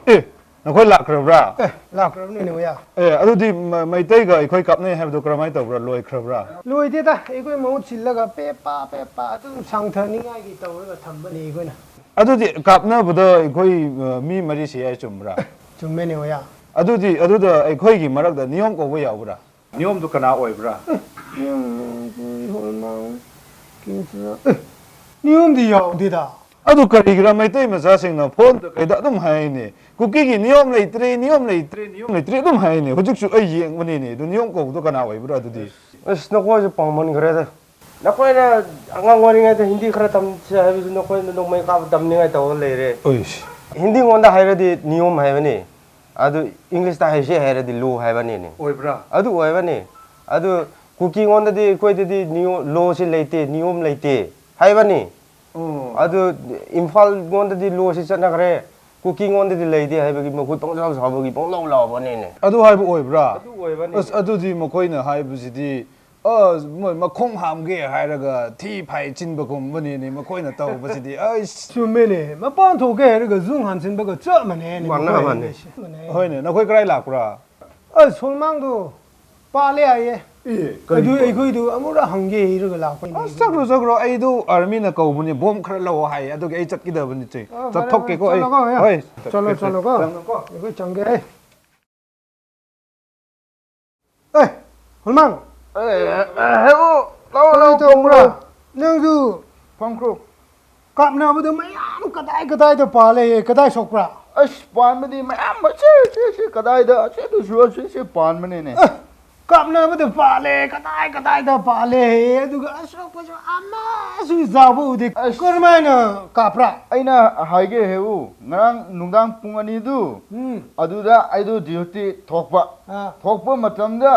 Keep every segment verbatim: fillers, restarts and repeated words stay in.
ꯑꯦ, ꯅꯈꯣꯏ ꯂꯥꯛꯈ꯭ꯔꯕ꯭ꯔꯥ? ꯑꯦ, ꯂꯥꯛꯈ꯭ꯔꯕꯅꯤꯅꯦ ꯑꯣꯌꯥ꯫ ꯑꯦ, ꯑꯗꯨꯗꯤ ꯃ- ꯃꯩꯇꯩꯒ ꯑꯩꯈꯣꯏ ꯀꯥꯞꯅꯩ ꯍꯥꯏꯕꯗꯣ ꯀꯔꯝꯍꯥꯏꯅ ꯇꯧꯕ꯭ꯔꯥ? ꯂꯣꯏꯈ꯭ꯔꯕ꯭ꯔꯥ? ꯂꯣꯏꯗꯦꯗ, ꯑꯩꯈꯣꯏ ꯃꯍꯨꯠ ꯁꯤꯜꯂꯒ ꯄꯦꯄꯥ ꯄꯦꯄꯥ ꯑꯗꯨꯝ ꯁꯥꯡꯊꯅꯤꯡꯉꯥꯏꯒꯤ ꯇꯧꯔꯒ ꯊꯝꯕꯅꯦ ꯑꯩꯈꯣꯏꯅ꯫ ꯑꯗꯨꯗꯤ ꯀꯥꯞꯅꯕꯗ ꯑꯩꯈꯣꯏ ꯑ, ꯃꯤ ꯃꯔꯤ ꯁꯤ ꯍꯥꯏ ꯆꯨꯝꯕ꯭ꯔꯥ? ꯆꯨꯝꯃꯦꯅꯦ ꯑꯣꯌꯥ꯫ ꯑꯗꯨꯗꯤ ꯑꯗꯨꯗ ꯑꯩꯈꯣꯏꯒꯤ ꯃꯔꯛꯇ ꯅꯤꯌꯣꯝ ꯀꯧꯕ ꯌꯥꯎꯕ꯭ꯔꯥ? ꯅꯤꯌꯣꯝꯗꯨ ꯀꯅꯥ ꯑꯣꯏꯕ꯭ꯔꯥ? ꯅꯤꯌꯣꯝ, ꯍꯣꯜꯃꯥꯡ, ꯀꯤꯡꯁꯅ-, ꯑꯦ, ꯅꯤꯌꯣꯝꯗꯤ ꯌꯥꯎꯗꯦꯗ꯫ ꯑꯗꯨ ꯀꯔꯤꯒꯤꯔꯥ ꯃꯩꯇꯩ ꯃꯆꯥꯁꯤꯡꯅ ꯐꯣꯟꯗ ꯀꯩꯗ ꯑꯗꯨꯝ ꯍꯥꯏꯅꯦ, "ꯀꯨꯀꯤꯒꯤ ꯅꯤꯌꯣꯝ ꯂꯩꯇ꯭ꯔꯦ, ꯅꯤꯌꯣꯝ ꯂꯩꯇ꯭ꯔꯦ, ꯅꯤꯌꯣꯝ ꯂꯩꯇ꯭ꯔꯦ" ꯑꯗꯨꯝ ꯍꯥꯏꯅꯦ? ꯍꯧꯖꯤꯛꯁꯨ ꯑꯩ ꯌꯦꯡꯕꯅꯤꯅꯦ, ꯑꯗꯨ ꯅꯤꯌꯣꯝ ꯀꯧꯕꯗꯣ ꯀꯅꯥ ꯑꯣꯏꯕ꯭ꯔꯥ ꯑꯗꯨꯗꯤ? ꯑꯁ, ꯅꯈꯣꯏꯁꯨ ꯄꯥꯡꯃꯟꯈ꯭ꯔꯦꯗ꯫ ꯅꯈꯣꯏꯅ ꯑꯉꯥꯡ ꯑꯣꯏꯔꯤꯉꯩꯗ ꯍꯤꯟꯗꯤ ꯈꯔ ꯇꯝꯁꯦ ꯍꯥꯏꯕꯁꯨ ꯅꯈꯣꯏꯅ ꯅꯣꯡꯃꯩ ꯀꯥꯞꯄ ꯇꯝꯅꯤꯡꯉꯥꯏ ꯇꯧꯔ ꯂꯩꯔꯦ꯫ ꯑꯩꯁ, ꯍꯤꯟꯗꯤꯉꯣꯟꯗ ꯍꯥꯏꯔꯗꯤ ꯅꯤꯌꯣꯝ ꯍꯥꯏꯕꯅꯤ, ꯑꯗꯨ ꯏꯪꯂꯤꯁꯇ ꯍꯥꯏꯁꯦ ꯍꯥꯏꯔꯗꯤ ꯂꯣ ꯍꯥꯏꯕꯅꯤꯅꯦ꯫ ꯑꯣꯏꯕ꯭ꯔꯥ? ꯑꯗꯨ ꯑꯣꯏꯕꯅꯤ꯫ ꯑꯗꯨ ꯀꯨꯀꯤꯉꯣꯟꯗꯗꯤ, ꯑꯩꯈꯣꯏꯗꯗꯤ ꯅꯤꯌꯣ-, ꯂꯣꯁꯤ ꯂꯩꯇꯦ, ꯅꯤꯌꯣꯝ ꯂꯩꯇꯦ ꯍꯥꯏꯕꯅꯤ꯫ ꯑꯣ꯫ ꯑꯗꯨ ꯏꯝꯐꯥꯜꯉꯣꯟꯗꯗꯤ ꯂꯣꯁꯤ ꯆꯠꯅꯈ꯭ꯔꯦ, ꯀꯨꯀꯤꯉꯣꯟꯗꯗꯤ ꯂꯩꯇꯦ ꯍꯥꯏꯕꯒꯤ ꯃꯈꯨꯠ ꯄꯪꯁꯥꯎ ꯁꯥꯎꯕꯒꯤ ꯄꯪꯂꯥꯎ ꯂꯥꯎꯕꯅꯤꯅꯦ꯫ ꯑꯗꯨ ꯍꯥꯏꯕ ꯑꯣꯏꯕ꯭ꯔꯥ? ꯑꯗꯨ ꯑꯣꯏꯕꯅꯤ꯫ ꯑꯁ, ꯑꯗꯨꯗꯤ ꯃꯈꯣꯏꯅ ꯍꯥꯏꯕꯁꯤꯗꯤ, ꯑ, ꯃꯣꯏ ꯃꯈꯣꯡ ꯍꯥꯝꯒꯦ ꯍꯥꯏꯔꯒ ꯊꯤ ꯐꯥꯏꯆꯤꯟꯕꯒꯨꯝꯕꯅꯤꯅꯦ ꯃꯈꯣꯏꯅ ꯇꯧꯕꯁꯤꯗꯤ꯫ ꯑꯩꯁ꯫ ꯆꯨꯝꯃꯦꯅꯦ, ꯃꯄꯥꯟ ꯊꯣꯛꯀꯦ ꯍꯥꯏꯔꯒ ꯖꯨꯡ ꯍꯥꯟꯁꯤꯟꯕꯒ ꯆꯞ ꯃꯥꯟꯅꯩꯅꯦ꯫ ꯃꯥꯟꯅ ꯃꯈꯣꯏ ꯃꯥꯟꯅꯩ꯫ ꯑꯅꯤꯁꯦ꯫ ꯃꯥꯟꯅꯩ꯫ ꯍꯣꯏꯅꯦ, ꯅꯈꯣꯏ ꯀꯗꯥꯏ ꯂꯥꯛꯄ꯭ꯔꯥ? ꯑꯁ, ꯁꯣꯜꯃꯥꯡꯗꯣ ꯄꯥꯜꯂꯦ ꯍꯥꯏꯌꯦ꯫ ꯑꯦ, ꯑꯗꯨ ꯑꯩꯈꯣꯏꯗꯣ ꯑꯃꯨꯛ ꯍꯪꯒꯦ ꯍꯥꯏꯔꯒ ꯂꯥꯛꯄꯅꯦ꯫ ꯑꯁ, ꯆꯠꯈ꯭ꯔꯣ, ꯆꯠꯈ꯭ꯔꯣ, ꯑꯩꯗꯣ ꯑꯥꯔꯃꯤꯅ ꯀꯧꯕꯅꯦ, ꯕꯣꯝ ꯈꯔ ꯂꯧꯑꯣ ꯍꯥꯏ, ꯑꯗꯨꯒꯤ ꯑꯩ ꯆꯠꯀꯗꯕꯅꯤ꯫ ꯑ, ꯐꯔꯦ, ꯆꯠꯊꯣꯛꯀꯦꯀꯣ ꯑꯩ꯫ ꯆꯠꯂꯣꯀꯣ, ꯍꯣꯏ꯫ ꯍꯣꯏ꯫ ꯆꯠꯂꯣ, ꯆꯠꯂꯣꯀꯣ꯫ ꯆꯪꯉꯣꯀꯣ꯫ ꯑꯩꯈꯣꯏ ꯆꯪꯒꯦ꯫ ꯑꯦ, ꯍꯣꯜꯃꯥꯡ꯫ ꯑꯦ, ꯑꯦ, ꯍꯦ, ꯑꯣ, ꯂꯥꯛꯑꯣ, ꯀꯔꯤ ꯂꯥꯛꯑꯣ, ꯇꯧꯕ꯭ꯔꯥ? ꯐꯝꯈ꯭ꯔꯣ꯫ ꯅꯪꯁꯨ ꯐꯝꯈ꯭ꯔꯣ꯫ ꯀꯥꯞꯅꯕꯗꯣ ꯃꯌꯥꯝ ꯀꯗꯥꯏ ꯀꯗꯥꯏꯗ ꯄꯥꯜꯂꯦ, ꯀꯗꯥꯏ ꯁꯣꯛꯄ꯭ꯔꯥ? ꯑꯁ, ꯄꯥꯟꯕꯗꯤ ꯃꯌꯥꯝ ꯑꯁꯤ, ꯑꯁꯤ, ꯑꯁꯤ ꯀꯗꯥꯏꯗ, ꯑꯁꯤꯗꯁꯨ, ꯑꯁꯤꯁꯦ ꯄꯥꯟꯕꯅꯤꯅꯦ꯫ ꯑꯦ, ꯀꯥꯞꯅꯕꯗ ꯄꯥꯜꯂꯦ, ꯀꯗꯥꯏ ꯀꯗꯥꯏꯗ ꯄꯥꯜꯂꯦ, ꯑꯗꯨꯒ ꯑꯁꯣꯛꯄꯁꯨ ꯑꯃꯁꯨ ꯆꯥꯕ ꯎꯗꯦ꯫ ꯑꯁ꯫ ꯀꯔꯝꯍꯥꯏꯅ ꯀꯥꯞꯄ꯭ꯔꯥ? ꯑꯩꯅ ꯍꯥꯏꯒꯦ ꯍꯦꯕꯨ, ꯉꯔꯥꯡ ꯅꯨꯡꯗꯥꯡ ꯄꯨꯡ ꯑꯅꯤꯗꯨ, ꯎꯝ꯫ ꯑꯗꯨꯗ ꯑꯩꯗꯣ ꯗ꯭ꯌꯨꯇꯤ ꯊꯣꯛꯄ꯫ ꯑꯥ꯫ ꯊꯣꯛꯄ ꯃꯇꯝꯗ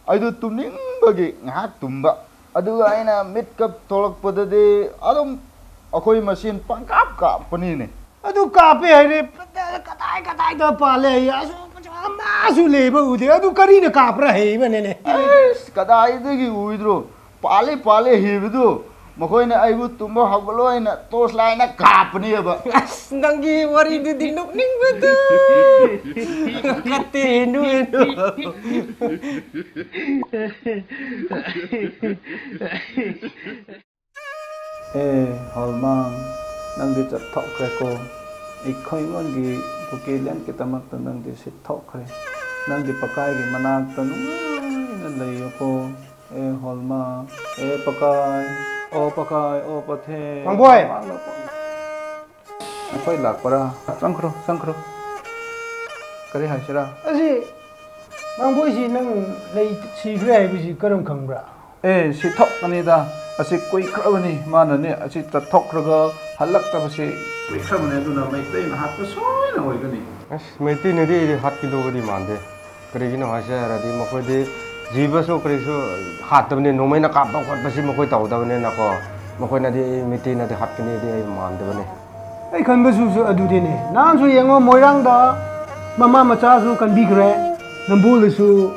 ꯑꯩꯗꯣ ꯇꯨꯝꯅꯤꯡꯕꯒꯤ ꯉꯥꯏꯍꯥꯛ ꯇꯨꯝꯕ꯫ ꯑꯗꯨꯒ ꯑꯩꯅ ꯃꯤꯠꯀꯞ ꯊꯣꯛꯂꯛꯄꯗꯗꯤ ꯑꯗꯨꯝ ꯑꯩꯈꯣꯏ ꯃꯁꯦꯟ ꯄꯪꯀꯥꯞ ꯀꯥꯞꯄꯅꯤꯅꯦ꯫ ꯑꯗꯨ ꯀꯥꯞꯄꯦ ꯍꯥꯏꯔꯦ, ꯀꯗꯥꯏ ꯀꯗꯥꯏꯗ ꯄꯥꯜꯂꯦ ꯍꯥꯏꯌꯦ, ꯑꯁꯣꯛꯄꯁꯨ ꯑꯃꯁꯨ ꯂꯩꯕ ꯎꯗꯦ꯫ ꯑꯗꯨ ꯀꯔꯤꯅ ꯀꯥꯞꯄ꯭ꯔꯥ ꯍꯩꯕꯅꯦꯅꯦ? ꯑꯁ, ꯀꯗꯥꯏꯗꯒꯤ ꯎꯏꯗ꯭ꯔꯣ? ꯄꯥꯜꯂꯦ, ꯄꯥꯜꯂꯦ ꯍꯩꯕꯗꯨ ꯃꯈꯣꯏꯅ ꯑꯩꯕꯨ ꯇꯨꯝꯕ ꯍꯧꯒꯠꯂꯣ ꯍꯥꯏꯅ ꯇꯣꯔꯆ ꯂꯥꯏꯠꯅ ꯀꯥꯞꯄꯅꯦꯕ꯫ ꯑꯁ, ꯅꯪꯒꯤ ꯋꯥꯔꯤꯗꯨꯗꯤ ꯅꯣꯛꯅꯤꯡꯕꯗꯨ꯫ ꯀꯠꯇꯦ, ꯅꯣꯛꯑꯦ, ꯅꯣꯛꯑꯦ꯫ ꯑꯦ ꯍꯣꯜꯃꯥꯡ, ꯅꯪꯗꯤ ꯆꯠꯊꯣꯛꯈ꯭ꯔꯦꯀꯣ꯫ ꯑꯩꯈꯣꯏꯉꯣꯟꯒꯤ ꯀꯨꯀꯤ ꯂꯦꯟꯀꯤꯗꯃꯛꯇ ꯅꯪꯗꯤ ꯁꯤꯠꯊꯣꯛꯈ꯭ꯔꯦ꯫ ꯅꯪꯗꯤ ꯄꯀꯥꯏꯒꯤ ꯃꯅꯥꯛꯇ ꯅꯨꯡꯉꯥꯏꯅ ꯂꯩꯌꯨꯀꯣ꯫ ꯑꯦ ꯍꯣꯜꯃꯥꯡ, ꯑꯦ ꯄꯀꯥꯏ, ꯑꯣ ꯄꯀꯥꯏ, ꯑꯣ ꯄꯊꯦ꯫ ꯃꯥꯡꯕꯣꯏ! ꯑꯩꯈꯣꯏ ꯂꯥꯛꯄꯔꯥ? ꯆꯪꯈ꯭ꯔꯣ, ꯆꯪꯈ꯭ꯔꯣ꯫ ꯀꯔꯤ ꯍꯥꯏꯁꯤꯔꯥ? ꯑꯁꯤ ꯃꯥꯡꯕꯣꯏꯁꯤ ꯅꯪ ꯂꯩ ꯁꯤꯈ꯭ꯔꯦ ꯍꯥꯏꯕꯁꯤ ꯀꯔꯝ ꯈꯪꯕ꯭ꯔꯥ? ꯑꯦ, ꯁꯤꯠꯊꯣꯛꯀꯅꯤꯗ꯫ ꯑꯁꯤ ꯀꯨꯏꯈ꯭ꯔꯕꯅꯤ꯫ ꯃꯥꯅꯅꯦ ꯑꯁꯤ ꯆꯠꯊꯣꯛꯈ꯭ꯔꯒ ꯍꯜꯂꯛꯇꯕꯁꯤ ꯀꯨꯏꯈ꯭ꯔꯕꯅꯤ꯫ ꯑꯗꯨꯅ ꯃꯩꯇꯩꯅ ꯍꯥꯠꯄ ꯁꯣꯏꯅ ꯑꯣꯏꯒꯅꯤ꯫ ꯑꯁ, ꯃꯩꯇꯩꯅꯗꯤ ꯑꯩꯗꯤ ꯍꯥꯠꯈꯤꯗꯧꯕꯗꯤ ꯃꯥꯟꯗꯦ꯫ ꯀꯔꯤꯒꯤꯅꯣ ꯍꯥꯏꯁꯦ ꯍꯥꯏꯔꯗꯤ ꯃꯈꯣꯏꯗꯤ ꯖꯤꯕꯁꯨ ꯀꯔꯤꯁꯨ ꯍꯥꯠꯇꯕꯅꯤ, ꯅꯣꯡꯃꯩꯅ ꯀꯥꯞꯄ ꯈꯣꯠꯄꯁꯤ ꯃꯈꯣꯏ ꯇꯧꯗꯕꯅꯤꯅꯀꯣ꯫ ꯃꯈꯣꯏꯅꯗꯤ ꯃꯩꯇꯩꯅꯗꯤ ꯍꯥꯠꯀꯅꯤꯗꯤ ꯑꯩ ꯃꯥꯟꯗꯕꯅꯤ꯫ ꯑꯩ ꯈꯟꯕꯁꯨ ꯑꯗꯨꯗꯤꯅꯦ꯫ ꯅꯍꯥꯟꯁꯨ ꯌꯦꯡꯉꯣ, ꯃꯣꯏꯔꯥꯡꯗ ꯃꯃꯥ ꯃꯆꯥꯁꯨ ꯀꯟꯕꯤꯈ꯭ꯔꯦ, ꯅꯝꯕꯣꯜꯗꯁꯨ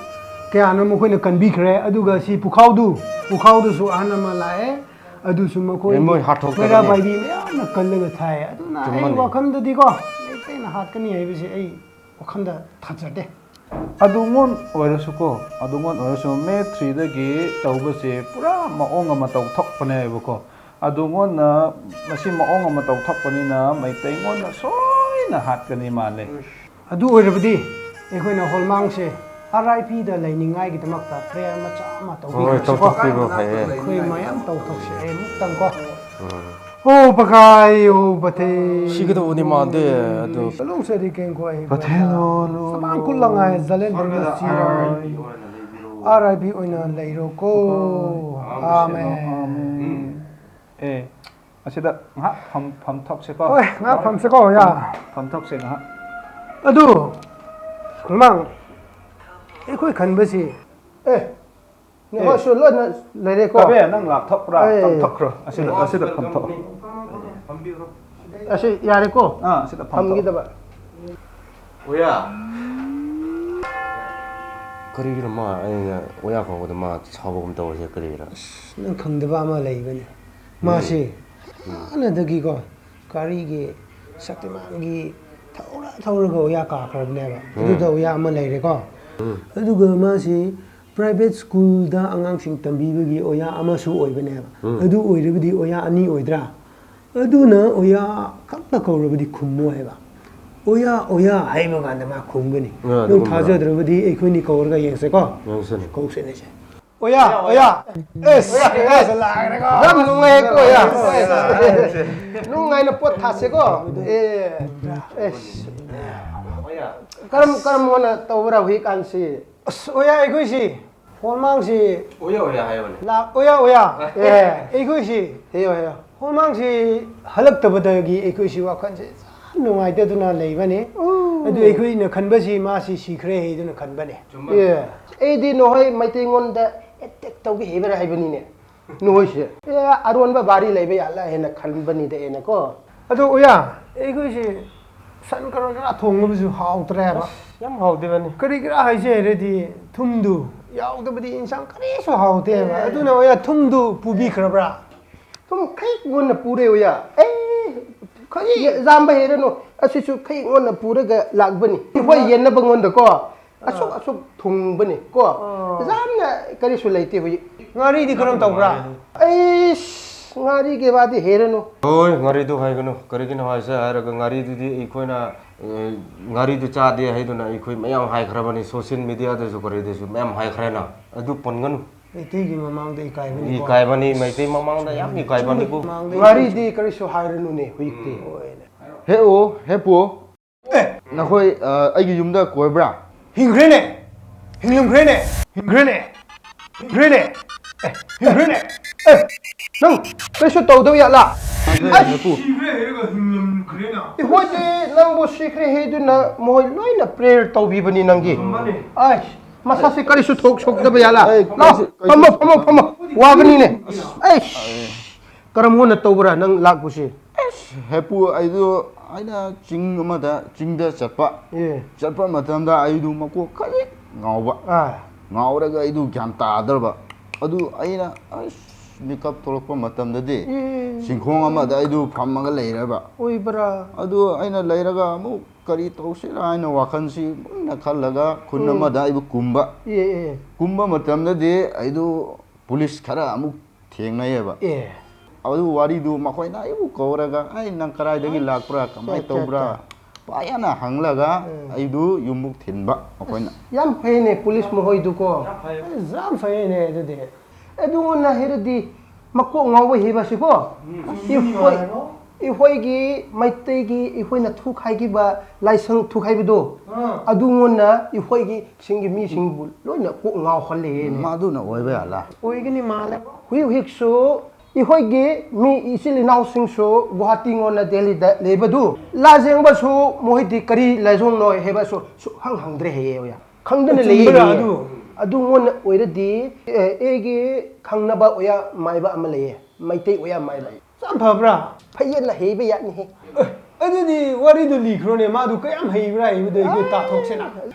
ꯀꯌꯥꯅꯣ ꯃꯈꯣꯏꯅ ꯀꯟꯕꯤꯈ꯭ꯔꯦ꯫ ꯑꯗꯨꯒ ꯁꯤ ꯄꯨꯈꯥꯎꯗꯨ, ꯄꯨꯈꯥꯎꯗꯨꯁꯨ ꯑꯍꯟ ꯑꯃ ꯂꯥꯛꯑꯦ, ꯑꯗꯨꯁꯨ ꯃꯈꯣꯏ ꯑꯦ, ꯃꯣꯏ ꯍꯥꯠꯊꯣꯛꯇꯕꯅꯤ꯫ ꯃꯩꯔꯥ ꯄꯥꯏꯕꯤ ꯃꯌꯥꯝꯅ ꯀꯜꯂꯒ ꯊꯥꯏ꯫ ꯑꯗꯨꯅ ꯑꯩ ꯆꯨꯝꯃꯅꯤ꯫ ꯋꯥꯈꯜꯗꯗꯤꯀꯣ, ꯃꯩꯇꯩꯅ ꯍꯥꯠꯀꯅꯤ ꯍꯥꯏꯕꯁꯦ ꯑꯩ ꯋꯥꯈꯜꯗ ꯊꯥꯖꯗꯦ꯫ ꯑꯗꯨꯉꯣꯟ ꯑꯣꯏꯔꯁꯨꯀꯣ, ꯑꯗꯨꯉꯣꯟ ꯑꯣꯏꯔꯁꯨ ꯃꯦ ꯊ꯭ꯔꯤꯗꯒꯤ ꯇꯧꯕꯁꯦ ꯄꯨꯔꯥ ꯃꯑꯣꯡ ꯑꯃ ꯇꯧꯊꯣꯛꯄꯅꯦꯕꯀꯣ꯫ ꯑꯗꯨꯉꯣꯟꯅ ꯃꯁꯤ ꯃꯑꯣꯡ ꯑꯃ ꯇꯧꯊꯣꯛꯄꯅꯤꯅ ꯃꯩꯇꯩꯉꯣꯟꯅ ꯁꯣꯏꯅ ꯍꯥꯠꯀꯅꯤ ꯃꯥꯜꯂꯦ꯫ ꯑꯗꯨ ꯑꯣꯏꯔꯕꯗꯤ ꯑꯩꯈꯣꯏꯅ ꯍꯣꯜꯃꯥꯡꯁꯦ ꯑꯥꯔ ꯑꯥꯏ ꯄꯤꯗ ꯂꯩꯅꯤꯡꯉꯥꯏꯒꯤꯗꯃꯛꯇ ꯄ꯭ꯔꯦꯌꯔ ꯃꯆꯥ ꯑꯃ ꯍꯣꯏ, ꯇꯧꯕꯤꯔꯁꯤꯀꯣ꯫ ꯇꯧꯊꯣꯛꯄꯤꯕ ꯐꯩꯌꯦ꯫ ꯑꯩꯈꯣꯏ ꯃꯌꯥꯝ ꯇꯧꯊꯣꯛꯁꯦ꯫ ꯑꯩ ꯑꯃꯨꯛꯇꯪꯀꯣ꯫ ꯎꯝ꯫ ꯑꯣ ꯄꯈꯥꯏ, ꯑꯣ ꯄꯊꯦ꯫ ꯁꯤꯒꯗꯧꯕꯗꯤ ꯃꯥꯟꯗꯦ, ꯑꯗꯨ ꯆꯠꯂꯨꯁꯦꯗꯤ ꯀꯦꯡꯀꯣ ꯑꯩ ꯄꯊꯦ ꯂꯣ ꯂꯣ ꯁꯃꯥꯡ ꯂꯣ꯫ ꯀꯨꯜꯂꯉꯥꯏ Zealand ꯕꯔꯒ Shirui. R I P ꯑꯣꯏꯅ ꯂꯩꯔꯣꯀꯣ꯫ ꯑꯥꯃꯦꯟ꯫ ꯑꯥꯃꯦꯟ꯫ ꯑꯦ, ꯑꯁꯤꯗ ꯉꯥꯏꯍꯥꯛ ꯐꯝ-, ꯐꯝꯊꯣꯛꯁꯤꯀꯣ꯫ ꯍꯣꯏ, ꯉꯥꯏꯍꯥꯛ ꯐꯝꯁꯤꯀꯣ, ꯌꯥ꯫ ꯐꯝꯊꯣꯛꯁꯦ ꯉꯥꯏꯍꯥꯛ꯫ ꯑꯗꯨ, ꯈꯨꯃꯥꯡ, ꯑꯩꯈꯣꯏ ꯈꯟꯕꯁꯤ, ꯑꯦ, ꯅꯈꯣꯏꯁꯨ ꯂꯣꯏꯅ ꯂꯩꯔꯦꯀꯣ? ꯀꯥꯕꯦ, ꯅꯪ ꯂꯥꯞꯊꯣꯛꯄ꯭ꯔꯥ? ꯑꯩ ꯐꯝꯊꯣꯛꯈ꯭ꯔꯣ꯫ ꯑꯁꯤꯗ, ꯑꯁꯤꯗ ꯐꯝꯊꯣꯛ꯫ ꯑꯁꯤ ꯌꯥꯔꯦꯀꯣ? ꯑꯥ, ꯑꯁꯤꯗ ꯐꯝꯊꯣꯛ꯫ ꯐꯝꯈꯤꯗꯕ꯫ ꯑꯣꯌꯥ꯫ ꯀꯔꯤꯒꯤꯅꯣ ꯃꯥ, ꯑꯩꯅ ꯑꯣꯌꯥ ꯀꯧꯕꯗ ꯃꯥ ꯁꯥꯎꯕꯒꯨꯝ ꯇꯧꯔꯤꯁꯦ ꯀꯔꯤꯒꯤꯔ? ꯑꯁ, ꯅꯪ ꯈꯪꯗꯕ ꯑꯃ ꯂꯩꯕꯅꯤ꯫ ꯃꯥꯁꯤ ꯍꯥꯟꯅꯗꯒꯤꯀꯣ ꯒꯥꯔꯤꯒꯤ ꯁꯛꯇꯤꯃꯥꯟꯒꯤ ꯊꯧꯔ ꯊꯧꯔꯒ ꯑꯣꯌꯥ ꯀꯥꯈ꯭ꯔꯕꯅꯦꯕ꯫ ꯑꯗꯨꯗ ꯑꯣꯌꯥ ꯑꯃ ꯂꯩꯔꯦꯀꯣ꯫ ꯑꯗꯨꯒ ꯃꯥꯁꯤ ꯄ꯭ꯔꯥꯏꯚꯦꯠ ꯁ꯭ꯀꯨꯜꯗ ꯑꯉꯥꯡꯁꯤꯡ ꯇꯝꯕꯤꯕꯒꯤ ꯑꯣꯌꯥ ꯑꯃꯁꯨ ꯑꯣꯏꯕꯅꯦꯕ꯫ ꯑꯗꯨ ꯑꯣꯏꯔꯕꯗꯤ ꯑꯣꯌꯥ ꯑꯅꯤ ꯑꯣꯏꯗ꯭ꯔꯥ? ꯑꯗꯨꯅ ꯑꯣꯌꯥ ꯈꯛꯇ ꯀꯧꯔꯕꯗꯤ ꯈꯨꯝꯃꯣ ꯍꯥꯏꯕ꯫ ꯑꯣꯌꯥ ꯑꯣꯌꯥ ꯍꯥꯏꯕ ꯀꯥꯟꯗ ꯃꯥ ꯈꯨꯝꯒꯅꯤ꯫ ꯑꯗꯨꯝ ꯑꯗꯨꯒꯨꯝꯕꯔꯥ? ꯊꯥꯖꯗ꯭ꯔꯕꯗꯤ ꯑꯩꯈꯣꯏꯅꯤ ꯀꯧꯔꯒ ꯌꯦꯡꯁꯦꯀꯣ꯫ ꯌꯦꯡꯁꯦꯅꯦ꯫ ꯀꯧꯁꯦꯅꯦꯁꯦ꯫ ꯑꯣꯌꯥ ꯑꯣꯌꯥ꯫ ꯑꯦꯁ ꯑꯦꯁ ꯂꯥꯛꯈ꯭ꯔꯦꯀꯣ꯫ ꯌꯥꯝ ꯅꯨꯡꯉꯥꯏꯀꯣ ꯑꯣꯌꯥ꯫ ꯅꯨꯡꯉꯥꯏꯅ ꯄꯣꯠ ꯊꯥꯁꯦꯀꯣ꯫ A S. ꯀꯔꯝ ꯀꯔꯝ ꯑꯣꯏꯅ ꯇꯧꯕ꯭ꯔꯥ ꯍꯧꯖꯤꯛꯀꯥꯟꯁꯤ? ꯑꯁ ꯑꯣꯌꯥ ꯑꯩꯈꯣꯏꯁꯤ ꯍꯣꯜꯃꯥꯡꯁꯤ ꯑꯣꯌꯥ ꯑꯣꯌꯥ ꯍꯥꯏꯌꯣꯅꯦ꯫ ꯂꯥꯛ ꯑꯣꯌꯥ ꯑꯣꯌꯥ꯫ ꯑꯦ ꯑꯩꯈꯣꯏꯁꯤ ꯍꯦꯌꯣ ꯍꯦꯌꯣ꯫ ꯍꯣꯜꯃꯥꯡꯁꯤ ꯍꯜꯂꯛꯇꯕꯗꯒꯤ ꯑꯩꯈꯣꯏꯁꯤ ꯋꯥꯈꯜꯁꯦ ꯌꯥꯝ ꯅꯨꯡꯉꯥꯏꯇꯗꯨꯅ ꯂꯩꯕꯅꯤ꯫ ꯑꯗꯨ ꯑꯩꯈꯣꯏꯅ ꯈꯟꯕꯁꯤ ꯃꯥꯁꯤ ꯁꯤꯈ꯭ꯔꯦ ꯍꯥꯏꯗꯨꯅ ꯈꯟꯕꯅꯦ꯫ ꯑꯦ ꯑꯩꯗꯤ ꯅꯈꯣꯏ ꯃꯩꯇꯩꯉꯣꯟꯗ ꯑꯦꯇꯦꯛ ꯇꯧꯒꯦ ꯍꯥꯏꯕ꯭ꯔꯥ ꯍꯥꯏꯕꯅꯤꯅꯦ꯫ ꯅꯈꯣꯏꯁꯦ ꯑꯦ ꯑꯔꯣꯟꯕ ꯕꯥꯔꯤ ꯂꯩꯕ ꯌꯥꯜꯂ ꯍꯥꯏꯅ ꯈꯟꯕꯅꯤꯗ ꯑꯩꯅꯀꯣ꯫ ꯑꯗꯣ ꯑꯣꯌꯥ ꯑꯩꯈꯣꯏꯁꯤ ꯁꯟ ꯀꯔꯣ ꯀꯔꯥ ꯊꯣꯡꯂꯕꯁꯨ ꯍꯥꯎꯇ꯭ꯔꯦꯕ꯫ ꯌꯥꯝ ꯍꯥꯎꯗꯦꯕꯅꯤ꯫ ꯀꯔꯤ ꯀꯔꯥ ꯍꯥꯏꯁꯦ ꯍꯥꯏꯔꯗꯤ ꯊꯨꯝꯗꯨ ꯌꯥꯎꯗꯕꯗꯤ ꯏꯟꯁꯥꯡ ꯀꯔꯤꯁꯨ ꯍꯥꯎꯇꯦꯕ꯫ ꯑꯦ꯫ ꯑꯗꯨꯅ ꯑꯣꯌꯥ ꯊꯨꯝꯗꯨ ꯄꯨꯕꯤꯈ꯭ꯔꯕ꯭ꯔꯥ? ꯊꯨꯝ ꯈꯩ ꯉꯣꯟꯅ ꯄꯨꯔꯦ ꯑꯣꯌꯥ꯫ ꯑꯦ ꯈꯩ ꯌꯥꯝꯕ ꯍꯦꯔꯅꯨ꯫ ꯑꯁꯤꯁꯨ ꯈꯩ ꯉꯣꯟꯅ ꯄꯨꯔꯒ ꯂꯥꯛꯄꯅꯤ꯫ ꯑꯩꯈꯣꯏ ꯌꯦꯟꯅꯕ ꯉꯣꯟꯗꯀꯣ ꯑꯁꯨꯛ ꯑꯁꯨꯛ ꯊꯨꯡꯕꯅꯤ ꯀꯣ꯫ ꯑꯣ꯫ ꯌꯥꯝꯅ ꯀꯔꯤꯁꯨ ꯂꯩꯇꯦ ꯍꯧꯖꯤꯛ꯫ ꯉꯥꯔꯤꯗꯤ ꯀꯔꯝ ꯇꯧꯕ꯭ꯔꯥ? ꯑꯩꯁ ꯉꯥꯔꯤꯒꯤ ꯋꯥꯗꯤ ꯍꯦꯔꯅꯨ꯫ ꯍꯣꯏ, ꯉꯥꯔꯤꯗꯨ ꯍꯥꯏꯒꯅꯨ꯫ ꯀꯔꯤꯒꯤꯅꯣ ꯍꯥꯏꯁꯦ ꯍꯥꯏꯔꯒ ꯉꯥꯔꯤꯗꯨꯗꯤ ꯑꯩꯈꯣꯏꯅ, ꯑꯦ, ꯉꯥꯔꯤꯗꯨ ꯆꯥꯗꯦ ꯍꯥꯏꯗꯨꯅ ꯑꯩꯈꯣꯏ ꯃꯌꯥꯝ ꯍꯥꯏꯈ꯭ꯔꯕꯅꯤ, ꯁꯣꯁꯤꯌꯦꯜ ꯃꯤꯗꯤꯌꯥꯗꯁꯨ ꯀꯔꯤꯗꯁꯨ ꯃꯌꯥꯝ ꯍꯥꯏꯈ꯭ꯔꯦꯅ꯫ ꯑꯗꯨ ꯄꯟꯒꯅꯨ꯫ ꯃꯩꯇꯩꯒꯤ ꯃꯃꯥꯡꯗ ꯏꯀꯥꯏꯕꯅꯤꯀꯣ꯫ ꯏꯀꯥꯏꯕꯅꯤ, ꯃꯩꯇꯩ ꯃꯃꯥꯡꯗ ꯌꯥꯝ ꯏꯀꯥꯏꯕꯅꯤꯀꯣ꯫ ꯃꯃꯥꯡꯗ ꯉꯥꯔꯤꯗꯤ ꯀꯔꯤꯁꯨ ꯍꯥꯏꯔꯅꯨꯅꯦ ꯍꯧꯖꯤꯛꯇꯤ꯫ ꯍꯣꯏꯅꯦ꯫ ꯍꯦ ꯑꯣ, ꯍꯦ ꯄꯨ꯫ ꯑꯦ! ꯅꯈꯣꯏ, ꯑ, ꯑꯩꯒꯤ ꯌꯨꯝꯗ ꯀꯣꯏꯕ꯭ꯔꯥ? ꯍꯤꯡꯈ꯭ꯔꯦꯅꯦ! ꯍꯤꯡꯂꯝꯈ꯭ꯔꯦꯅꯦ! ꯍꯤꯡꯈ꯭ꯔꯦꯅꯦ! ꯍꯤꯡꯈ꯭ꯔꯦꯅꯦ! ꯑꯦ, ꯍꯤꯡꯈ꯭ꯔꯦꯅꯦ! ꯑꯦ! ꯅꯪ ꯀꯩꯁꯨ ꯇꯧꯗꯕ ꯌꯥꯠꯂꯥ? ꯑꯁ! ꯁꯤꯈ꯭ꯔꯦ ꯍꯥꯏꯔꯒ ꯍꯤꯡꯂꯝꯈ꯭ꯔꯦꯅ꯫ ꯑꯩꯈꯣꯏꯗꯤ ꯅꯪꯕꯨ ꯁꯤꯈ꯭ꯔꯦ ꯍꯥꯏꯗꯨꯅ ꯃꯈꯣꯏ ꯂꯣꯏꯅ ꯄ꯭ꯔꯦꯌꯔ ꯇꯧꯕꯤꯕꯅꯤ ꯅꯪꯒꯤ꯫ ꯆꯨꯝꯕꯅꯦ꯫ ꯑꯁ! ꯃꯁꯥꯁꯤ ꯀꯔꯤꯁꯨ ꯊꯣꯛ ꯁꯣꯛꯇꯕ ꯌꯥꯠꯂꯥ? ꯑꯩ ꯂꯥꯛꯑꯣ, ꯀꯩꯁꯨ ꯐꯝꯃꯣ, ꯐꯝꯃꯣ, ꯐꯝꯃꯣ꯫ ꯋꯥꯒꯅꯤꯅꯦ꯫ ꯑꯩꯁ! ꯀꯔꯝ ꯍꯣꯠꯅ ꯇꯧꯕ꯭ꯔꯥ ꯅꯪ ꯂꯥꯛꯄꯁꯤ? ꯑꯁ! ꯍꯦꯄꯨ, ꯑꯩꯗꯣ ꯑꯩꯅ ꯆꯤꯡ ꯑꯃꯗ, ꯆꯤꯡꯗ ꯆꯠꯄ꯫ ꯑꯦ꯫ ꯆꯠꯄ ꯃꯇꯝꯗ ꯑꯩꯗꯨ ꯃꯀꯣꯛ ꯈꯖꯤꯛ ꯉꯥꯎꯕ꯫ ꯑꯥ꯫ ꯉꯥꯎꯔꯒ ꯑꯩꯗꯨ ꯒ꯭ꯌꯥꯟ ꯇꯥꯗ꯭ꯔꯕ꯫ ꯑꯗꯨ ꯑꯩꯅ, ꯑꯁ, ꯃꯤꯀꯞ ꯊꯣꯛꯂꯛꯄ ꯃꯇꯝꯗꯗꯤ ꯆꯤꯡꯈꯣꯡ ꯑꯃꯗ ꯑꯩꯗꯨ ꯐꯝꯃꯒ ꯂꯩꯔꯕ꯫ ꯑꯣꯏꯕ꯭ꯔꯥ? ꯑꯗꯨ ꯑꯩꯅ ꯂꯩꯔꯒ ꯑꯃꯨꯛ ꯀꯔꯤ ꯇꯧꯁꯤꯔꯥ ꯍꯥꯏꯅ ꯋꯥꯈꯜꯁꯤ ꯃꯨꯟꯅ ꯈꯜꯂꯒ ꯈꯨꯟ ꯑꯃꯗ ꯑꯩꯕꯨ ꯀꯨꯝꯕ꯫ ꯑꯦ, ꯑꯦ꯫ ꯀꯨꯝꯕ ꯃꯇꯝꯗꯗꯤ ꯑꯩꯗꯨ ꯄꯨꯂꯤꯁ ꯈꯔ ꯑꯃꯨꯛ ꯊꯦꯡꯅꯩꯌꯦꯕ꯫ ꯑꯦ꯫ ꯑꯗꯨ ꯋꯥꯔꯤꯗꯨ ꯃꯈꯣꯏꯅ ꯑꯩꯕꯨ ꯀꯧꯔꯒ, "ꯑꯩ, ꯅꯪ ꯀꯗꯥꯏꯗꯒꯤ ꯂꯥꯛꯄ꯭ꯔꯥ, ꯀꯃꯥꯏꯅ ꯇꯧꯕ꯭ꯔꯥ?" ꯄꯥꯌꯥꯅ ꯍꯪꯂꯒ ꯑꯩꯗꯨ ꯌꯨꯝꯕꯨꯛ ꯊꯤꯟꯕ ꯃꯈꯣꯏꯅ꯫ ꯌꯥꯝ ꯐꯩꯅꯦ ꯄꯨꯂꯤꯁ ꯃꯈꯣꯏꯗꯨꯀꯣ꯫ ꯌꯥꯝ ꯐꯩ꯫ ꯑꯁ, ꯌꯥꯝ ꯐꯩꯅꯦ ꯑꯗꯨꯗꯤ꯫ ꯑꯗꯨꯅ ꯍꯥꯏꯔꯗꯤ ꯃꯀꯣꯛ ꯉꯥꯎꯕ ꯍꯩꯕꯁꯤꯀꯣ, ꯑꯩꯈꯣꯏ, ꯑꯩꯈꯣꯏꯒꯤ ꯃꯩꯇꯩꯒꯤ ꯑꯩꯈꯣꯏꯅ ꯊꯨꯈꯥꯏꯈꯤꯕ ꯂꯥꯏꯁꯪ ꯊꯨꯈꯥꯏꯕꯗꯣ, ꯑꯗꯨꯉꯣꯟꯅ ꯑꯩꯈꯣꯏꯒꯤ ꯁꯤꯡꯒꯤ ꯃꯤꯁꯤꯡꯕꯨ ꯂꯣꯏꯅ ꯀꯣꯛ ꯉꯥꯎꯍꯜꯂꯦꯅꯦ꯫ ꯃꯗꯨꯅ ꯑꯣꯏꯕ ꯌꯥꯜꯂ꯫ ꯑꯣꯏꯒꯅꯤ ꯃꯥꯜꯂꯦ꯫ ꯍꯧꯖꯤꯛ ꯍꯧꯖꯤꯛꯁꯨ ꯑꯩꯈꯣꯏꯒꯤ ꯃꯤ ꯏꯆꯤꯜ ꯏꯅꯥꯎꯁꯤꯡꯁꯨ ꯒꯨꯍꯥꯇꯤ ꯉꯣꯟꯅ ꯗꯦꯜꯂꯤꯗ ꯂꯩꯕꯗꯨ ꯂꯥꯖꯦꯡꯕꯁꯨ ꯃꯣꯏꯗꯤ ꯀꯔꯤ ꯂꯥꯏꯖꯣꯡꯅꯣ ꯍꯥꯏꯕꯁꯨ ꯁꯨꯛꯍꯪ ꯍꯪꯗ꯭ꯔꯦ ꯍꯥꯏꯌꯦ ꯑꯣꯌꯥ꯫ ꯈꯪꯗꯅ ꯂꯩꯌꯦ꯫ ꯑꯗꯨ? ꯑꯗꯨ ꯉꯣꯟꯅ ꯑꯣꯏꯔꯗꯤ, ꯑꯦ, ꯑꯩꯒꯤ ꯈꯪꯅꯕ ꯑꯣꯌꯥ ꯃꯥꯏꯕ ꯑꯃ ꯂꯩꯌꯦ꯫ ꯃꯩꯇꯩ ꯑꯣꯌꯥ ꯃꯥꯏꯕ꯫ ꯌꯥꯝ ꯐꯕ꯭ꯔꯥ? ꯐꯩꯌꯦꯅ ꯍꯩꯕ ꯌꯥꯠꯅꯤꯍꯦ꯫ ꯑꯦ, ꯑꯗꯨꯗꯤ ꯋꯥꯔꯤꯗꯨ ꯂꯤꯈ꯭ꯔꯣꯅꯦ, ꯃꯥꯗꯨ ꯀꯌꯥꯝ ꯍꯩꯕ꯭ꯔꯥ ꯍꯥꯏꯕꯗꯨ ꯑꯩꯈꯣꯏ ꯇꯥꯊꯣꯛꯁꯤꯅ꯫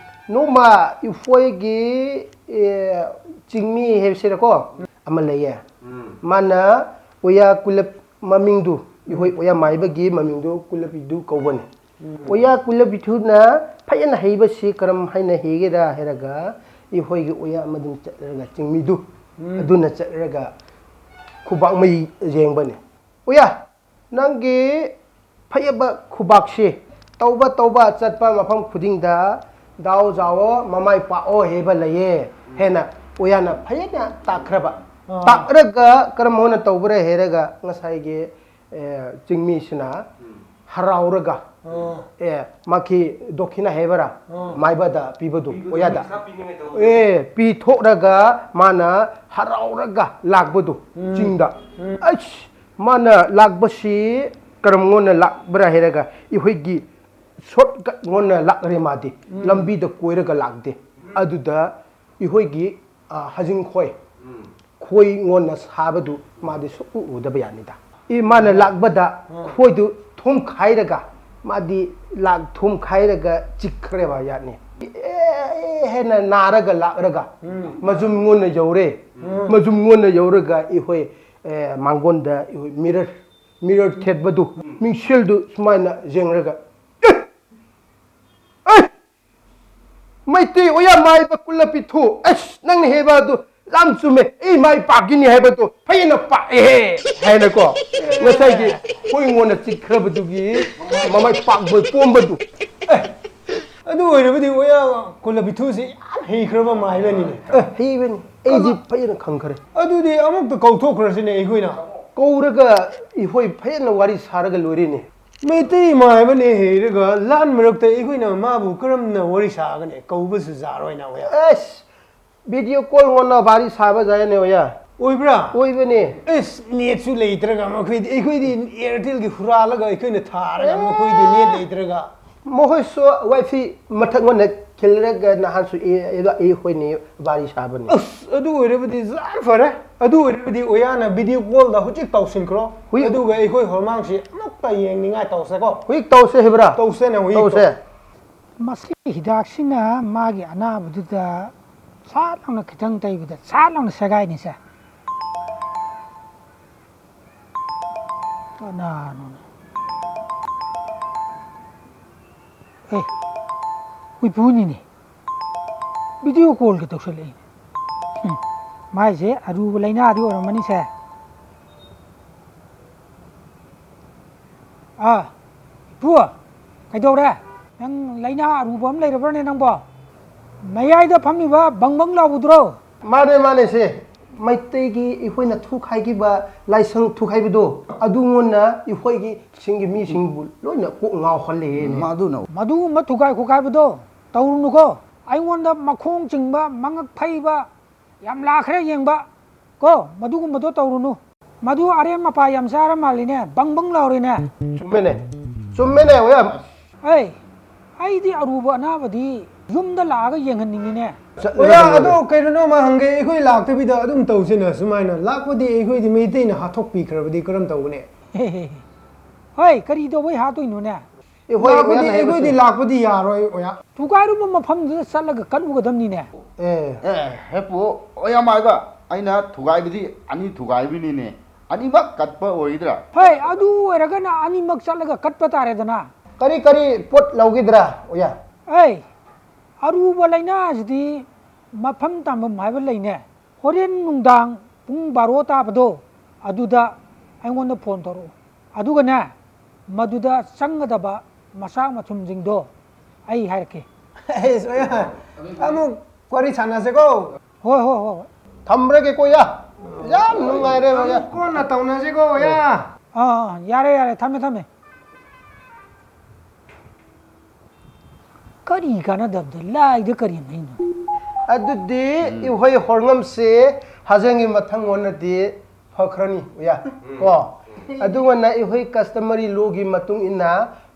ꯅꯣꯡꯃ ꯑꯩꯈꯣꯏꯒꯤ, ꯑꯦ, ꯆꯤꯡꯃꯤ ꯍꯥꯏꯕꯁꯤꯔꯀꯣ, ꯑꯃ ꯂꯩꯌꯦ꯫ ꯃꯥꯅ ꯑꯣꯌꯥ ꯀꯨꯂꯞ ꯃꯃꯤꯡꯗꯨ, ꯑꯩꯈꯣꯏ ꯑꯣꯌꯥ ꯃꯥꯏꯕꯒꯤ ꯃꯃꯤꯡꯗꯨ ꯀꯨꯂꯞꯄꯤꯗꯨ ꯀꯧꯕꯅꯤ꯫ ꯑꯣꯌꯥ ꯀꯨꯂꯞꯄꯤꯗꯨꯅ ꯐꯖꯅ ꯍꯩꯕꯁꯤ ꯀꯔꯝ ꯍꯥꯏꯅ ꯍꯩꯒꯦꯔꯥ ꯍꯥꯏꯔꯒ, ꯑꯩꯈꯣꯏꯒꯤ ꯑꯣꯌꯥ ꯑꯃꯗꯨꯅ ꯆꯠꯂꯒ ꯆꯤꯡꯃꯤꯗꯨ, ꯑꯗꯨꯅ ꯆꯠꯂꯒ ꯈꯨꯕꯥꯛ ꯃꯩ ꯌꯦꯡꯕꯅꯤ꯫ "ꯑꯣꯌꯥ, ꯅꯪꯒꯤ ꯐꯖꯕ ꯈꯨꯕꯥꯛꯁꯤ ꯇꯧꯕ ꯇꯧꯕ ꯆꯠꯄ ꯃꯐꯝ ꯈꯨꯗꯤꯡꯗ ꯗꯥꯎ ꯖꯥꯋꯣ ꯃꯃꯥꯏ ꯄꯥꯛꯑꯣ ꯍꯥꯏꯕ ꯂꯩꯌꯦ" ꯍꯥꯏꯅ ꯑꯣꯌꯥꯅ ꯐꯖꯅ ꯇꯥꯛꯈ꯭ꯔꯕ꯫ ꯑꯥ꯫ ꯇꯥꯛꯔꯒ ꯀꯔꯝ ꯍꯥꯏꯅ ꯇꯧꯕ꯭ꯔꯥ ꯍꯥꯏꯔꯒ ꯉꯁꯥꯏꯒꯤ, ꯑꯦ, ꯆꯤꯡꯃꯤꯁꯤꯅ ꯍꯔꯥꯎꯔꯒ, ꯑꯣ꯫ ꯑꯦ, ꯃꯥꯒꯤ ꯗꯣꯈꯤꯅꯥ ꯍꯥꯏꯕꯔꯥ? ꯑꯣ꯫ ꯃꯥꯏꯕꯗ ꯄꯤꯕꯗꯨ, ꯄꯤꯕꯗꯨ ꯑꯣꯌꯥꯗ꯫ ꯄꯩꯁꯥ ꯄꯤꯅꯤꯡꯉꯥꯏ ꯇꯧꯕꯗꯨ꯫ ꯑꯦ, ꯄꯤꯊꯣꯛꯔꯒ ꯃꯥꯅ ꯍꯔꯥꯎꯔꯒ ꯂꯥꯛꯄꯗꯨ ꯎꯝ꯫ ꯆꯤꯡꯗ꯫ ꯎꯝ꯫ ꯑꯩꯁ, ꯃꯥꯅ ꯂꯥꯛꯄꯁꯤ ꯀꯔꯝ ꯉꯣꯟꯅ ꯂꯥꯛꯄ꯭ꯔꯥ ꯍꯥꯏꯔꯒ, ꯑꯩꯈꯣꯏꯒꯤ shortcut ꯉꯣꯟꯅ ꯂꯥꯛꯔꯦ ꯃꯥꯗꯤ꯫ ꯎꯝ꯫ ꯂꯝꯕꯤꯗ ꯀꯣꯏꯔꯒ ꯂꯥꯛꯇꯦ꯫ ꯑꯗꯨꯗ ꯑꯩꯈꯣꯏꯒꯤ, ꯑ, ꯍꯖꯤꯡ ꯈꯣꯏ, ꯎꯝ꯫ ꯈꯣꯏ ꯉꯣꯟꯅ ꯁꯥꯕꯗꯨ ꯃꯥꯗꯤ ꯁꯨꯛꯎ ꯎꯗꯕ ꯌꯥꯅꯤꯗ꯫ ꯏ ꯃꯥꯅ ꯂꯥꯛꯄꯗ ꯎꯝ꯫ ꯈꯣꯏꯗꯨ ꯊꯨꯝꯈꯥꯏꯔꯒ, ꯃꯥꯗꯤ ꯂꯥꯛ ꯊꯨꯝꯈꯥꯏꯔꯒ ꯆꯤꯛꯈ꯭ꯔꯦꯕ ꯌꯥꯠꯅꯤ꯫ ꯑꯦ, ꯑꯦ ꯍꯦꯟꯅ ꯅꯥꯔꯒ ꯂꯥꯛꯂꯒ ꯃꯖꯨꯝꯉꯣꯟꯅ ꯌꯧꯔꯦ꯫ ꯃꯖꯨꯝꯉꯣꯟꯅ ꯌꯧꯔꯒ ꯑꯩꯈꯣꯏ, ꯑꯦ, ꯃꯥꯡꯒꯣꯟꯗ ꯑꯩꯈꯣꯏ ꯃꯤꯔꯔ, ꯃꯤꯔꯔ ꯊꯦꯠꯄꯗꯨ, ꯃꯤꯡꯁꯦꯜꯗꯨ ꯁꯨꯃꯥꯏꯅ ꯌꯦꯡꯂꯒ, "ꯑꯦ! ꯑꯦ! ꯃꯩꯇꯩ ꯑꯣꯌꯥ ꯃꯥꯏꯕ ꯀꯨꯂꯄꯤꯊꯨ, ꯑꯁ, ꯅꯪꯅ ꯍꯦꯕ ꯑꯗꯨ ꯌꯥꯝ ꯆꯨꯝꯃꯦ꯫ ꯑꯩ ꯃꯥꯏ ꯄꯥꯛꯈꯤꯅꯤ ꯍꯥꯏꯕꯗꯨ ꯐꯩꯅ ꯄꯥꯛꯑꯦꯍꯦ" ꯍꯥꯏꯅꯀꯣ, ꯉꯁꯥꯏꯒꯤ ꯍꯨꯏꯉꯣꯟꯅ ꯆꯤꯛꯈ꯭ꯔꯕꯗꯨꯒꯤ ꯃꯃꯥꯏ ꯄꯥꯛꯄ ꯄꯣꯝꯕꯗꯨ꯫ ꯑꯦ, ꯑꯗꯨ ꯑꯣꯏꯔꯕꯗꯤ ꯑꯣꯌꯥ ꯀꯨꯂꯕꯤꯊꯨꯁꯤ ꯌꯥꯝ ꯍꯩꯈ꯭ꯔꯕ ꯃꯥꯏꯕꯅꯤꯅꯦ꯫ ꯑꯦ, ꯍꯩꯕꯅꯤ꯫ ꯑꯩꯗꯤ ꯐꯖꯅ ꯈꯪꯈ꯭ꯔꯦ꯫ ꯑꯗꯨꯗꯤ ꯑꯃꯨꯛꯇ ꯀꯧꯊꯣꯛꯈ꯭ꯔꯁꯤꯅꯦ ꯑꯩꯈꯣꯏꯅ꯫ ꯀꯧꯔꯒ ꯑꯩꯈꯣꯏ ꯐꯖꯅ ꯋꯥꯔꯤ ꯁꯥꯔꯒ ꯂꯣꯏꯔꯦꯅꯦ꯫ ꯃꯩꯇꯩ ꯃꯥꯏꯕꯅꯦ ꯍꯩꯔꯒ ꯂꯥꯟ ꯃꯔꯛꯇ ꯑꯩꯈꯣꯏꯅ ꯃꯥꯕꯨ ꯀꯔꯝꯅ ꯋꯥꯔꯤ ꯁꯥꯒꯅꯤ? ꯀꯧꯕꯁꯨ ꯌꯥꯔꯣꯏꯅ ꯑꯣꯌꯥ꯫ ꯑꯁ, ꯚꯤꯗꯤꯑꯣ ꯀꯣꯜ ꯉꯣꯟꯅ ꯋꯥꯔꯤ ꯁꯥꯕ ꯌꯥꯏꯅꯦ ꯑꯣꯌꯥ꯫ ꯑꯣꯏꯕ꯭ꯔꯥ? ꯑꯣꯏꯕꯅꯦ꯫ ꯑꯁ, ꯅꯦꯠꯁꯨ ꯂꯩꯇ꯭ꯔꯒ ꯃꯈꯣꯏꯗꯤ, ꯑꯩꯈꯣꯏꯗꯤ ꯑꯦꯌꯥꯔꯇꯦꯜꯒꯤ ꯍꯨꯔꯥꯜꯂꯒ ꯑꯩꯈꯣꯏꯅ ꯊꯥꯔꯒ ꯃꯈꯣꯏꯗꯤ ꯅꯦꯠ ꯂꯩꯇ꯭ꯔꯒ꯫ ꯃꯈꯣꯏꯁꯨ ꯋꯥꯏꯐꯥꯏ ꯃꯊꯛ ꯉꯣꯟꯅ ꯈꯤꯜꯂꯒ ꯅꯍꯥꯟꯁꯨ ꯑꯦ-, ꯑꯦ-, ꯑꯩꯈꯣꯏꯅꯤ ꯋꯥꯔꯤ ꯁꯥꯕꯅꯤ꯫ ꯑꯁ, ꯑꯗꯨ ꯑꯣꯏꯔꯕꯗꯤ ꯌꯥꯝ ꯐꯔꯦ꯫ ꯑꯗꯨ ꯑꯣꯏꯔꯕꯗꯤ ꯑꯣꯌꯥꯅ ꯚꯤꯗꯤꯑꯣ ꯀꯣꯜꯗ ꯍꯧꯖꯤꯛ ꯇꯧꯁꯤꯟꯈ꯭ꯔꯣ꯫ ꯍꯨꯏ꯫ ꯑꯗꯨꯒ ꯑꯩꯈꯣꯏ ꯍꯣꯔꯃꯥꯡꯁꯤ ꯑꯃꯨꯛꯇ ꯌꯦꯡꯅꯤꯡꯉꯥꯏ ꯇꯧꯁꯦꯀꯣ꯫ ꯍꯨꯏ ꯇꯧꯁꯦ ꯍꯥꯏꯕ꯭ꯔꯥ? ꯇꯧꯁꯦꯅꯦ, ꯍꯨꯏ꯫ ꯇꯧꯁꯦ꯫ ꯃꯁꯤ ꯍꯤꯗꯥꯛꯁꯤꯅ ꯃꯥꯒꯤ ꯑꯅꯥꯕꯗꯨꯗ ꯁꯥꯠ ꯂꯥꯎꯅ ꯈꯤꯇꯪ ꯇꯩꯕꯗ ꯁꯥꯠ ꯂꯥꯎꯅ ꯁꯦꯒꯥꯏꯅꯤꯁꯦ꯫ ꯀꯅꯥꯅꯣꯅꯦ? ꯑꯦ, ꯍꯨꯏꯄꯨꯅꯤꯅꯦ꯫ ꯚꯤꯗꯤꯑꯣ ꯀꯣꯜꯒ ꯇꯧꯁꯜꯂꯛꯏꯅꯦ꯫ ꯎꯝ, ꯃꯥꯏꯁꯦ ꯑꯔꯨꯕ ꯂꯥꯏꯅꯥꯗꯤ ꯑꯣꯏꯔꯝꯃꯅꯤꯁꯦ꯫ ꯑꯥ, ꯏꯄꯨ, ꯀꯩꯗꯧꯔꯦ? ꯅꯪ ꯂꯥꯏꯅꯥ ꯑꯔꯨꯕ ꯑꯃ ꯂꯩꯔꯕ꯭ꯔꯅꯦ ꯅꯪꯕꯣ? ꯃꯌꯥꯏꯗ ꯐꯝꯃꯤꯕ ꯕꯪ ꯕꯪ ꯂꯥꯎꯕꯗꯨꯔꯣ? ꯃꯥꯅꯦ, ꯃꯥꯅꯦ, ꯁꯦ꯫ ꯃꯩꯇꯩꯒꯤ ꯑꯩꯈꯣꯏꯅ ꯊꯨꯈꯥꯏꯈꯤꯕ ꯂꯥꯏꯁꯪ ꯊꯨꯈꯥꯏꯕꯗꯣ, ꯑꯗꯨꯉꯣꯟꯅ ꯑꯩꯈꯣꯏꯒꯤ ꯁꯤꯡꯒꯤ ꯃꯤꯁꯤꯡꯕꯨ ꯂꯣꯏꯅ ꯀꯣꯛ ꯉꯥꯎꯍꯜꯂꯦꯅꯦ꯫ ꯃꯗꯨꯅ ꯃꯗꯨꯒꯨꯝꯕ ꯊꯨꯒꯥꯏ ꯈꯣꯠꯀꯥꯏꯕꯗꯣ ꯇꯧꯔꯨꯅꯨꯀꯣ꯫ ꯑꯩꯉꯣꯟꯗ ꯃꯈꯣꯡ ꯆꯤꯡꯕ, ꯃꯉꯛ ꯐꯩꯕ ꯌꯥꯝ ꯂꯥꯛꯈ꯭ꯔꯦ ꯌꯦꯡꯕ꯫ ꯀꯣ, ꯃꯗꯨꯒꯨꯝꯕꯗꯣ ꯇꯧꯔꯨꯅꯨ꯫ ꯃꯗꯨ ꯑꯔꯦꯝ ꯑꯄꯥ ꯌꯥꯝ ꯆꯥꯔ ꯃꯥꯜꯂꯤꯅꯦ, ꯕꯪ ꯕꯪ ꯂꯥꯎꯔꯤꯅꯦ꯫ ꯆꯨꯝꯃꯦꯅꯦ, ꯆꯨꯝꯃꯦꯅꯦ, ꯑꯣꯌꯥ꯫ ꯑꯩ, ꯑꯩꯗꯤ ꯑꯔꯨꯕ ꯑꯅꯥꯕꯗꯤ ꯌꯨꯝꯗ ꯂꯥꯛꯑꯒ ꯌꯦꯡꯍꯟꯅꯤꯡꯉꯤꯅꯦ꯫ ꯆꯠꯂꯒ ꯑꯣꯌꯥ, ꯂꯣꯏꯔꯦ꯫ ꯑꯗꯣ ꯀꯩꯅꯣꯅꯣꯃ ꯍꯪꯒꯦ, ꯑꯩꯈꯣꯏ ꯂꯥꯛꯇꯕꯤꯗ ꯑꯗꯨꯝ ꯇꯧꯁꯤꯅ ꯁꯨꯃꯥꯏꯅ꯫ ꯂꯥꯛꯄꯗꯤ ꯑꯩꯈꯣꯏꯗꯤ ꯃꯩꯇꯩꯅ ꯍꯥꯠꯇꯣꯛꯄꯤꯈ꯭ꯔꯕꯗꯤ ꯀꯔꯝ ꯇꯧꯒꯅꯤ? ꯍꯣꯏ, ꯀꯔꯤ ꯇꯧꯕꯩ ꯍꯥꯠꯇꯣꯏꯅꯣꯅꯦ? ꯑꯩꯈꯣꯏ ꯂꯥꯛꯄꯗꯤ ꯑꯣꯖꯥꯅ ꯍꯥꯏꯕꯁꯦ꯫ ꯑꯩꯈꯣꯏꯗꯤ ꯂꯥꯛꯄꯗꯤ ꯌꯥꯔꯣꯏ ꯑꯣꯖꯥ꯫ ꯊꯨꯒꯥꯏꯔꯨꯕ ꯃꯐꯝꯗꯨꯗ ꯆꯠꯂꯒ ꯀꯠꯂꯨꯒꯗꯕꯅꯤꯅꯦ꯫ ꯑꯦ ꯑꯦ ꯍꯦꯄꯨ, ꯑꯣꯌꯥꯝ ꯍꯥꯏꯕ, ꯑꯩꯅ ꯊꯨꯒꯥꯏꯕꯗꯤ ꯑꯅꯤ ꯊꯨꯒꯥꯏꯕꯅꯤꯅꯦ꯫ ꯑꯅꯤꯃꯛ ꯀꯠꯄ ꯑꯣꯏꯒꯗ꯭ꯔꯥ? ꯍꯣꯏ, ꯑꯗꯨ ꯑꯣꯏꯔꯒꯅ ꯑꯅꯤꯃꯛ ꯆꯠꯂꯒ ꯀꯠꯄ ꯇꯥꯔꯦꯗꯅ꯫ ꯀꯔꯤ ꯀꯔꯤ ꯄꯣꯠ ꯂꯧꯈꯤꯗ꯭ꯔꯥ ꯑꯣꯖꯥ? ꯑꯩ ꯑꯔꯨꯕ ꯂꯥꯏꯅꯥꯁꯤꯗꯤ ꯃꯐꯝ ꯇꯥꯐꯝ ꯍꯥꯏꯕ ꯂꯩꯅꯦ꯫ ꯍꯣꯔꯦꯟ ꯅꯨꯡꯗꯥꯡ ꯄꯨꯡ ꯕꯥꯔꯣ ꯇꯥꯕꯗꯣ ꯑꯗꯨꯗ ꯑꯩꯉꯣꯟꯗ ꯐꯣꯟ ꯇꯧꯔꯛꯎ꯫ ꯑꯗꯨꯒꯅꯦ, ꯃꯗꯨꯗ ꯆꯪꯒꯗꯕ ꯃꯆꯥꯛ ꯃꯊꯨꯝꯁꯤꯡꯗꯣ ꯑꯩ ꯍꯥꯏꯔꯛꯀꯦ꯫ ꯑꯦꯁ ꯑꯣꯖꯥ, ꯑꯃꯨꯛ ꯋꯥꯔꯤ ꯁꯥꯟꯅꯁꯦꯀꯣ꯫ ꯍꯣꯏ ꯍꯣꯏ ꯍꯣꯏ꯫ ꯊꯝꯕ꯭ꯔꯒꯦꯀꯣ ꯑꯣꯖꯥ꯫ ꯌꯥꯝ ꯅꯨꯡꯉꯥꯏꯔꯦ ꯑꯣꯖꯥ꯫ ꯀꯣꯟꯅ ꯇꯧꯅꯁꯤꯀꯣ ꯑꯣꯖꯥ꯫ ꯑꯥ ꯑꯥ, ꯌꯥꯔꯦ ꯌꯥꯔꯦ, ꯊꯝꯃꯦ ꯊꯝꯃꯦ꯫ ꯀꯔꯤ ꯀꯥꯟꯅꯗꯕꯗ ꯂꯥꯏꯗ ꯀꯔꯤ ꯃꯩꯅꯣ? ꯑꯗꯨꯗꯤ ꯑꯩꯈꯣꯏ ꯍꯣꯔꯉꯝꯁꯦ ꯍꯖꯦꯡꯒꯤ ꯃꯊꯪ ꯑꯣꯟꯅꯗꯤ ꯐꯈ꯭ꯔꯅꯤ ꯑꯣꯖꯥ꯫ ꯀꯣ ꯑꯗꯨꯒꯅ ꯑꯩꯈꯣꯏ customary law ꯒꯤ ꯃꯇꯨꯡ ꯏꯟꯅ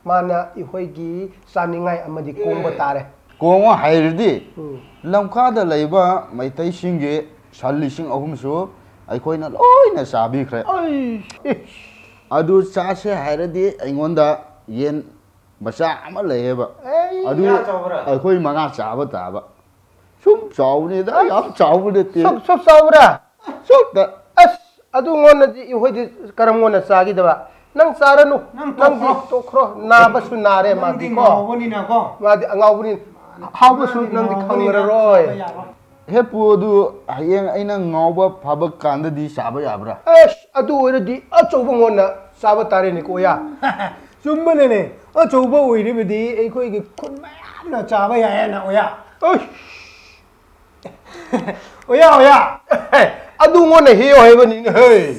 ꯃꯥꯅ ꯑꯩꯈꯣꯏꯒꯤ ꯆꯥꯅꯤꯡꯉꯥꯏ ꯑꯃꯗꯤ ꯀꯣꯡꯕ ꯇꯥꯔꯦ꯫ ꯀꯣꯡꯉꯣ ꯍꯥꯏꯔꯗꯤ ꯎꯝ꯫ ꯂꯝꯈꯥꯗ ꯂꯩꯕ ꯃꯩꯇꯩꯁꯤꯡꯒꯤ ꯁꯟ ꯂꯤꯁꯤꯡ ꯑꯍꯨꯝꯁꯨ ꯑꯩꯈꯣꯏꯅ ꯂꯣꯏꯅ ꯆꯥꯕꯤꯈ꯭ꯔꯦ꯫ ꯑꯩ ꯑꯗꯨ ꯆꯥꯁꯦ ꯍꯥꯏꯔꯗꯤ ꯑꯩꯉꯣꯟꯗ ꯌꯦꯟ ꯃꯆꯥ ꯑꯃ ꯂꯩꯌꯦꯕ꯫ ꯑꯩ ꯑꯗꯨ ꯑꯩꯈꯣꯏ ꯃꯉꯥ ꯆꯥꯕ ꯇꯥꯕ꯫ ꯁꯨꯝ ꯆꯥꯎꯕꯅꯤꯗ, ꯌꯥꯝ ꯆꯥꯎꯕ ꯅꯠꯇꯦ꯫ ꯁꯨꯞ ꯁꯨꯞ ꯆꯥꯎꯕ꯭ꯔꯥ? ꯁꯨꯝꯇ ꯑꯁ ꯑꯗꯨꯉꯣꯟꯗꯗꯤ ꯑꯩꯈꯣꯏꯗꯤ ꯀꯔꯝꯉꯣꯟꯅ ꯆꯥꯈꯤꯗꯕ? ꯅꯪ ꯆꯥꯔꯅꯨ꯫ ꯅꯪ ꯅꯪꯗꯤ ꯇꯣꯛꯈ꯭ꯔꯣ꯫ ꯇꯣꯛꯈ꯭ꯔꯣ꯫ ꯅꯥꯕꯁꯨ ꯅꯥꯔꯦ ꯅꯪꯗꯤ ꯃꯥꯗꯤꯀꯣ꯫ ꯉꯥꯎꯕꯅꯤꯅꯀꯣ꯫ ꯃꯥꯗꯤ ꯑꯉꯥꯎꯕꯅꯤ꯫ ꯍꯥꯎꯕꯁꯨ ꯃꯥꯗꯤ ꯅꯪꯗꯤ ꯉꯥꯎꯕꯅꯤꯅ ꯈꯪꯉꯔꯣꯏ꯫ ꯆꯥꯕ ꯌꯥꯔꯣꯏ꯫ ꯍꯦ ꯄꯨ, ꯑꯗꯨ ꯍꯌꯦꯡ ꯑꯩꯅ ꯉꯥꯎꯕ ꯐꯕ ꯀꯥꯟꯗꯗꯤ ꯆꯥꯕ ꯌꯥꯕ꯭ꯔꯥ? ꯑꯦꯁ ꯑꯗꯨ ꯑꯣꯏꯔꯗꯤ ꯑꯆꯧꯕ ꯉꯣꯟꯅ ꯆꯥꯕ ꯇꯥꯔꯦꯅꯦꯀꯣ ꯑꯣꯌꯥ꯫ ꯆꯨꯝꯕꯅꯦꯅꯦ꯫ ꯑꯆꯧꯕ ꯑꯣꯏꯔꯤꯕꯗꯤ ꯑꯩꯈꯣꯏꯒꯤ ꯈꯨꯟ ꯃꯌꯥꯝꯅ ꯆꯥꯕ ꯌꯥꯏꯌꯦꯅ ꯑꯣꯌꯥ꯫ ꯑꯩꯁ ꯑꯣꯌꯥ ꯑꯣꯌꯥ꯫ ꯑꯗꯨ ꯉꯣꯟꯅ ꯍꯦꯌꯣ ꯍꯥꯏꯕꯅꯤꯅꯦ ꯍꯦ꯫